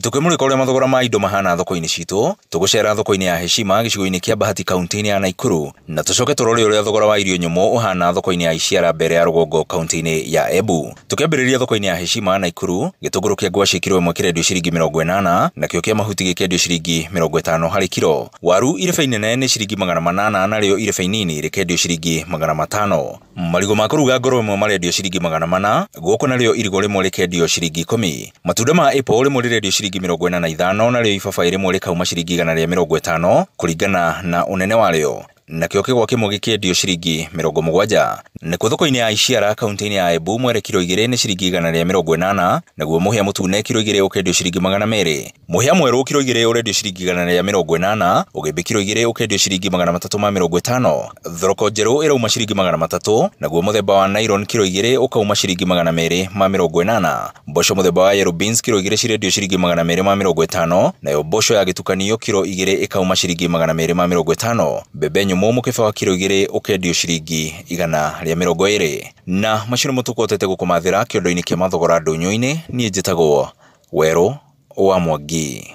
Tũkĩmũrĩka ũrĩa mathogora ma indo mahana thoko-inĩ citũ, tũgũcera thoko-inĩ ya Heshima gĩcigo-inĩ kĩa Bahati kaunti-inĩ ya Nakuru, na tũcoke tũrore ũrĩa thogora wa irio nyũmũ ũhana thoko-inĩ ya Ishiara mbere ya rũgongo kaunti-inĩ ya Embu. Tũkĩambĩrĩria thoko-inĩ ya Heshima Nakuru, gĩtũngũrũ kĩa ngwacĩ kiro ĩmwe kĩrendio ciringi 80, nakĩo kĩa mahuti gĩkĩendio ciringi 50 harĩ kiro. Waru irebe inene nĩ ciringi 800, narĩo irebe inini rĩkendio ciringi 500. Marigũ ma kũruga ngoro ĩmwe marendio ciringi 400, gũkũ narĩo irigũ rĩmwe rĩkendio ciringi 10. Matunda ma apple rĩmwe rĩrendio ciringi 45, narĩo ibabaĩ rĩmwe rĩkauma ciringi 150 kũringana na ũnene warĩo. Nakĩo kĩgwa kĩmwe gĩkĩendio ciringi 70. Nakuo thoko-inĩ ya Ishiara kaunti-inĩ ya Embu, mwere kiro 2 nĩ ciringi 180, naguo mũhĩa mũtune kiro 2 ũkendio ciringi 200. Mũhĩa mwerũ kiro 2 ũrendio ciringi 180, ũgĩmbĩ kiro 2 ũkendio ciringi 350. Thoroko njerũ ĩrauma ciringi 300, naguo mũthemba wa nylon kiro 2 ũkauma ciringi 280. Mboco mũthemba wa yellow beans kiro 2 cirendio ciringi 250, nayo mboco ya gĩtukanio kiro 2 ĩkauma ciringi 250. Mbembe nyũmũ mũkebe wa kiro 2 ũkendio ciringi 120. Na macio nĩmo tũkũhotete gũkũmathĩra kĩondo-inĩ kĩa mathogora ndũnyũ-inĩ. Niĩ njĩtagwo Werũ wa Mwangi.